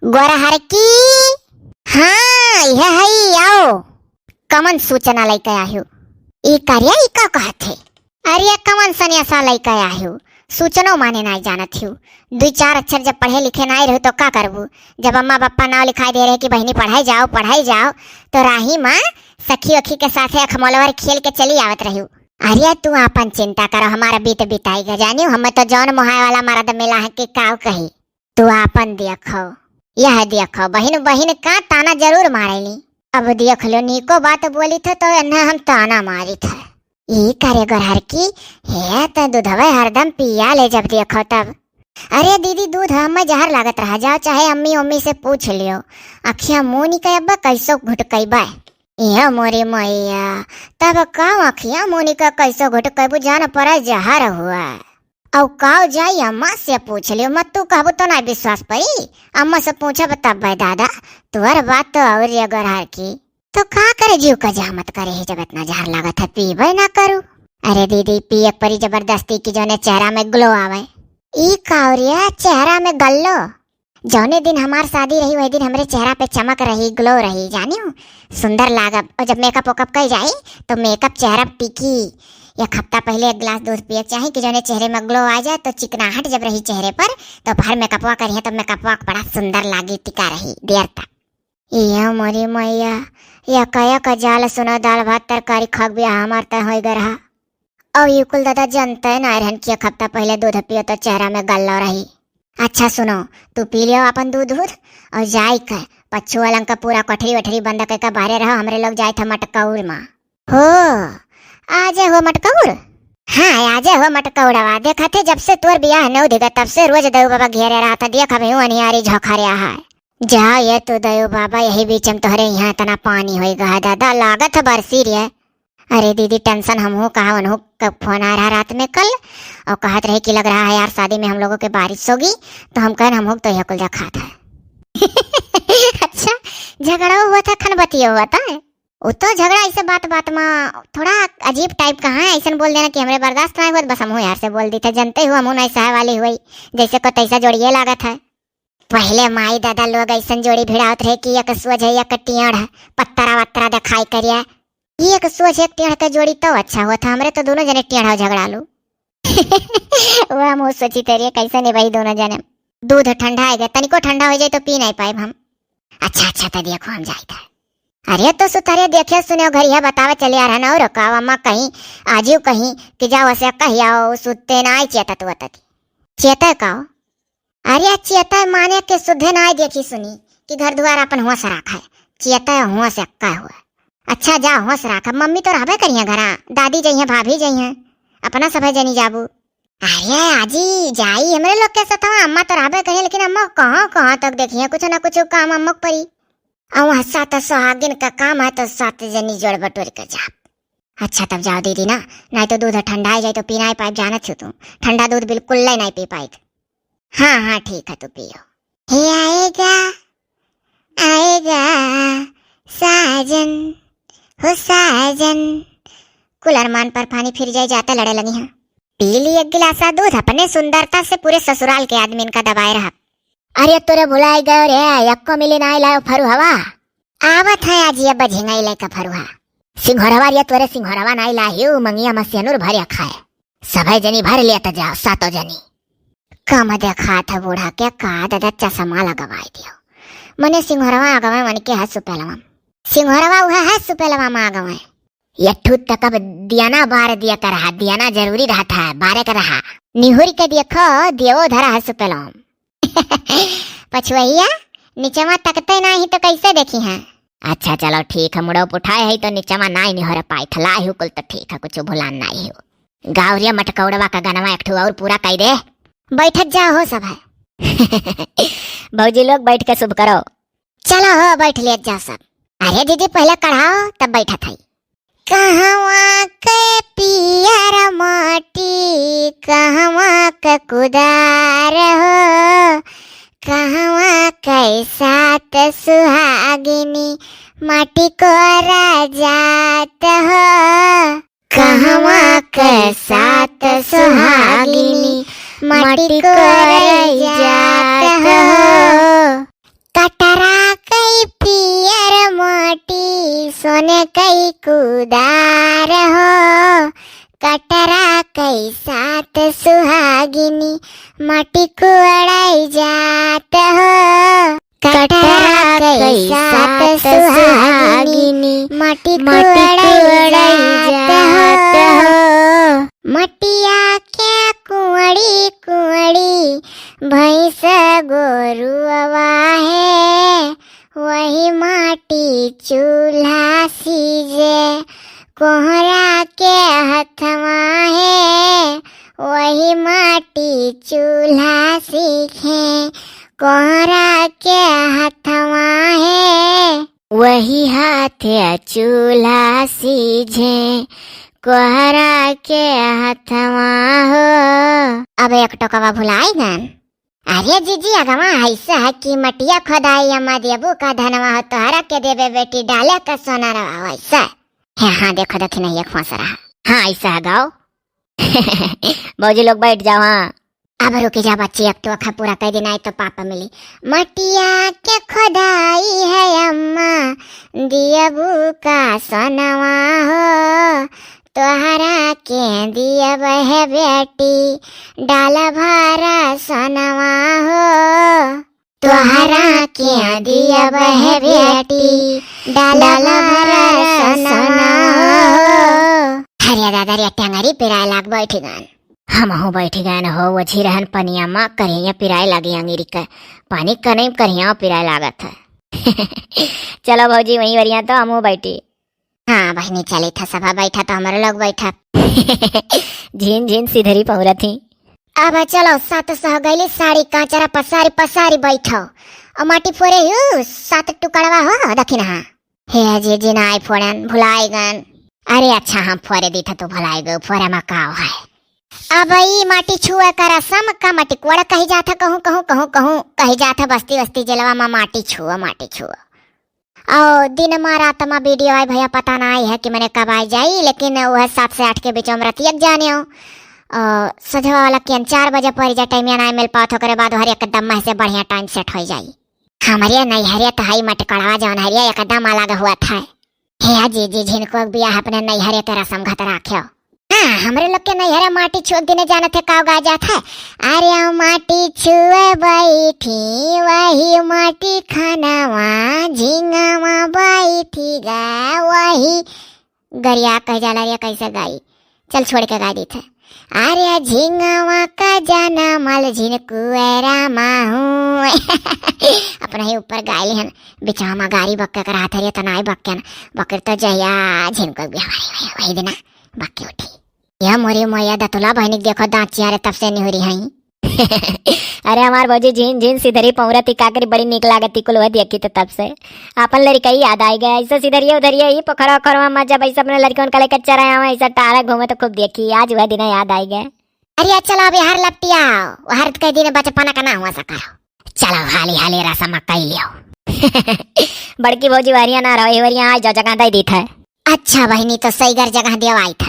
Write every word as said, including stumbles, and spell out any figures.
गोरहरकी, हाँ, इहे हई, आओ। कमन सूचना लइके आहिउ? ई करिया, ई का कहत है? अरे, कमन सनेसा लइके आहिउ? सूचनो माने नाई जानत हिउ। दुई चार अक्षर जब पढ़े लिखे नाई रहू तो का करबू? जब अम्मा बप्पा नाव लिखाई दे रहे कि बहिनी पढ़ाई जाओ, पढ़ाई जाओ, तो राही मा सखी ओखी के साथे अखमोलवर खेल के चली आवत रहिउ। अरे, तू आपन चिंता करो, हमारा बीत बिताई गा जानिउ, हमें तो जौन मोहाए वाला मरद मिला है कि काव कही। तू आपन देखो, यह देखो, बहिन बहिन का ताना जरूर मारेली। अब देख लो, नीको बात बोली थे तो एन्हे हम ताना मारी थे। ई करे गोरहरकी, हे त दूधवे हरदम पिया ले जब देखो तब। अरे दीदी, दूध हमें जहर लागत रहा, जाओ चाहे अम्मी उम्मी से पूछ लियो। अखिया मुँह निकल अब्बा कैसो घुटकैबा। इहो मोरी मैया, तब का अखिया मुँह निकल कैसो घुटकैबू, जान पड़ा जहर हुआ। औ काव जाई अम्मा से पूछ लियो, मत तू कहबू तो ना विश्वास पई। अम्मा से पूछब तब बे दादा, तोहर बात तो और ये गोरहरकी। तो का करे जीव का जहमत करे है जब इतना जहर लागत है, पीबे ना करू। अरे दीदी, पिए परी जबरदस्ती की जौने चेहरा में ग्लो आवे। ई कावरिया चेहरा में गल्लो। जौने दिन हमार शादी रही वही दिन हमरे चेहरा पे चमक रही, ग्लो रही, जानियो सुंदर लागब। और जब मेकअप वेकअप कई जाई तो मेकअप चेहरा टिकी। एक हफ्ता पहले एक गिलास दूध पिए के चाही कि जौने चेहरे में ग्लो आ जाए, तो चिकनाहट जब रही चेहरे पर, तो भर मेकअपवा करिहे, तो मेकअपवा बड़ा सुंदर लागी, टिका रही देर तक। ये मोरी मैया, या कया का जाल सुनो, दाल भात तरकारी खाक बियाह हमार तय होई गए रहा। और ये कुल दादा जानते ना रहन कि एक हफ्ता पहले दूध पियो तो चेहरा में गल्लो रही। अच्छा सुनो, तू पी लियो अपन दूध दूध और जाई के पच्छू वालन का पूरा कोठरी वठरी बंद करके बाहरे रहो, हमरे लोग जाए थे मटकौर मा। हो, आजे हो मटकौर? हाँ, आजे हो मटकौड़वा। देखा थे जब से तोर बियाह नौ दिगा तब से रोज देव बाबा घेरे रहा था। देख अभी यूं अनियारी झोंका रहा है। जा ये तो देव बाबा, यही बीच में तोहरे यहाँ इतना पानी होई गा दादा, लागत है बरसी रे। अरे दीदी, टेंशन हमहू कहा, उनहू का फोन आ रहा रात में कल, और कहत रहे कि लग रहा है यार शादी में हम लोगों के बारिश होगी, तो हम कहन हमहू तो यह कुल देखात है। अच्छा, झगड़ा हुआ था, खनबतिया हुआ था? वो तो झगड़ा ऐसे बात बात में थोड़ा अजीब टाइप का है, ऐसन बोल देना कि हमरे बर्दाश्त ना हुआ, बस हमहू यार से बोल दी था, जनते हुआ हमहू नहीं सहे वाली हुई, जैसे को तैसा जोड़िए लागत है। पहले माई दादा लोग ऐसन जोड़ी भिड़ावत रहे कि एक सोझ है, एक टेढ़, पत्तरा वत्तरा दिखाई करिया। एक सोझ एक टेढ़ के जोड़ी तो अच्छा हुआ था, हमरे तो दोनों जने टेढ़ा झगड़ालू। वह मुँह सोची तेरे कैसे निभाई दोनों जने। दूध ठंडा है गया, तनिको ठंडा हो जाए तो पी नहीं पाए हम। अच्छा, अच्छा, तो देखो हम जाए था। अरे तो सुतरे देखे सुने घरिया बतावे चले आ रहन, और का अम्मा कहीं आजियो कहीं कि जाओ से कहिया सुते ना आई चेता तू अतती। चेता का? अरे चेता माने के सुधे ना देखी सुनी कि घर दुआर अपन होश राख है। चेता होश एक्का हुआ। अच्छा जा होश राख, मम्मी तो रहबे करिए घरा, दादी जइहे, भाभी जइहे, अपना सभे जनी जाबू। अरे आजी जाई हमरे लोग के सथवा, अम्मा तो रहबे करिए, लेकिन अम्मा कहाँ कहाँ तक देखिए, कुछ ना कुछ काम अम्मा के परी। अउ वहाँ सात सुहागिन का काम है तो सात जनी जोड़ बटोर के जाब। अच्छा तब जाओ दीदी ना, नहीं तो दूध ठंडा जाए तो पी नहीं पाइब, जानत हो तू ठंडा दूध बिल्कुल ले नहीं पी पाइब। हाँ, हाँ, ठीक है, तू पियो। हे आएगा, आएगा साजन, हो साजन। कुल अरमान पर पानी फिर जाए, जाता लड़े लगी हैं। पी ली एक गिलासा दूध, अपने सुंदरता से पूरे ससुराल के आदमी इनका दबाए रहा। अरे तोरे भुलाए गए रे, यक्को मिली नाई लायो फरुहवा। आवत है आज ये बझिंगाई लेकर फरुहा। सिंघोरवा रे तोरे सिंघोरवा नाई लाहियो, मंगिया में सेनुर भरिया खाए। सभे जनी भर लेत जाओ, सातो जनी। कम देखात है बूढ़ा के, का दादा चश्मा लगवाई दियो। मने सिंघोरवा आगवे मन के है सुपेलवा। सिंघोरवा उहे है सुपेलवा में आगवे। ये ठूत तक अब दियाना बार दिया कर रहा, दियाना जरूरी रहता है, बारे कर रहा। निहुर के देखो, दियो धरा है सुपेलवा। पछुआइया, नीचवा तकते नाही तो कैसे देखी हैं? अच्छा चलो ठीक है, मुड़ो उठाए है तो नीचवा नाही निहोरे पाई थला ही कुल तो ठीक है, कुछ भुलान नाही हो। गावरिया मटकौड़वा का गनवा एक ठो और पूरा कई दे। बैठत जा हो सब है। भौजी लोग बैठ के शुभ करो। चलो हो बैठ लेत जा सब। अरे दीदी पहले कढ़ाओ तब बैठत है। कहवा के पियर माटी, कहवा के कुदार हो, कहवा के सात सुहागिनी माटी कोरा जात हो, कहवा के सात सुहागिनी माटी कोरा जात हो। सोने कई कुदार हो, कटरा कई सात सुहागिनी, माटी कुड़ाई जात हो। कटरा कई सात सुहागिनी, माटी कुड़ाई जात हो। मटिया के कुंवड़ी कुंवड़ी, भैंस गोरुआ है, वही माटी चूल्हा सीजे। कोहरा के हथवा है, वही माटी चूल्हा सीखे। कोहरा के हथवा है, वही हाथे चूल्हा सीझे। कोहरा के हथवा हो। अब एक टोकवा भुलाई गन। अरे जीजी, अगवा ऐसा है कि मटिया खोदाई अम्मा देबू का धनवा हो, तोहरा के देबे बेटी डाले का सोना रवा हो, ऐसा। हे हाँ, देखो देखी नहीं एक फंस रहा। हाँ, ऐसा है गाओ। भौजी लोग बैठ जाओ, हाँ। अब रुकी जा बच्ची, अब तो अखा पूरा कह देना है तो पापा मिली। मटिया के खोदाई है अम्मा, दियबू का सोनवा हो, तोहरा के दियब है बेटी, डाला भरा सोनवा हो। तोहरा के दियब है बेटी, डाला भरा सोनवा हो। अरे दादा रे, टंगरी पिराए लाग बैठ गन। हमहू बैठ गए न हो, वो झिरहन पनिया मा करिया पिराए लागी अंगीरी के। पानी कने करिया पिराए लागत है। चलो भौजी, वहीं वरिया तो हमहू बैठी। हाँ बहिनी, चली था सभा बैठा तो हमरो लोग बैठा। झिन झिन सिधरी पहुरत ही। अब चलो, सात सह गईली साड़ी कांचरा पसारी पसारी बैठो। और माटी फोरे हु सात टुकड़वा हो दखिनहा। हे जीजी, नाई फोड़न, भुलाई गन। अरे अच्छा, हम फोरे दी था, तू भुलाई गयो, फोरे मा काव है। अब ई माटी छुए का रसम का माटी कोड़ कही जात है, कहूँ, कहूँ, कहूँ, कहूँ कही जात है, बस्ती, बस्ती, जिलवा मा माटी छुओ, माटी छुओ। और दिन मा रात मा वीडियो आई भैया, पता ना आई है कि मने कब आई जाई, लेकिन वह सात से आठ के बीच में रतिया के जाने हो। और सजवा वाला केन चार बजे पड़ जाए, टाइम ना मिल पावत, ओकरे बाद हर एकदम मह से बढ़िया टाइम सेट हो जाई। हमरे नैहरे तो हई मटकड़वा जौन हरिया एकदम अलग हुआ था। हे जीजी, झिनको के बियाह अपने नैहरे के रसम घत राख्यो। हाँ, हमरे लोग के नैहरे माटी छुए के दिने जानत है का गाय जात है? अरे माटी छुए बैठी, वही माटी खानावा, झिंगावा बैठी गा, वही गरिया कह जाला रे, कैसे गाई? चल छोड़ के गाय दी थे। अरे झिंगावा का जाना मल झिनकुएरा माहू। अपना ही ऊपर गाय लिहन, बिचवा मा गारी बक्के कर हाथ हरिया तनाई बक्के न, बकर तो जहिया झिनको बियाह वही, वही, वही दिना बक्के उठी। या मोरी मैया दतुला बहिनी के देखो दाँत चियारे तब से निहुरी हई। अरे हमार भौजी झिन झिन सिधरी पहुरत ही, काकरी बड़ी नीक लागत ही, कुल वह देखी तो तब से आपन लड़कई याद आई गए। ऐसे सिधरिया उधरिया ही पोखरा ओखरवा मा जब ऐसे अपने लड़कन का लेकर चरा आवा, ऐसा टारा घूमे तो खूब देखी, आज वह दिन याद आई गए। अरे चलो अब यार लपटिया, हर के दिन बचपना का ना हुआ सका। चलो हाली हाली रसम कई लियो। बड़की भौजी वहरिया ना रहो, वहरिया आ जाओ, जगह दे दी थे। अच्छा बहिनी, तो सही घर जगह देवाई था।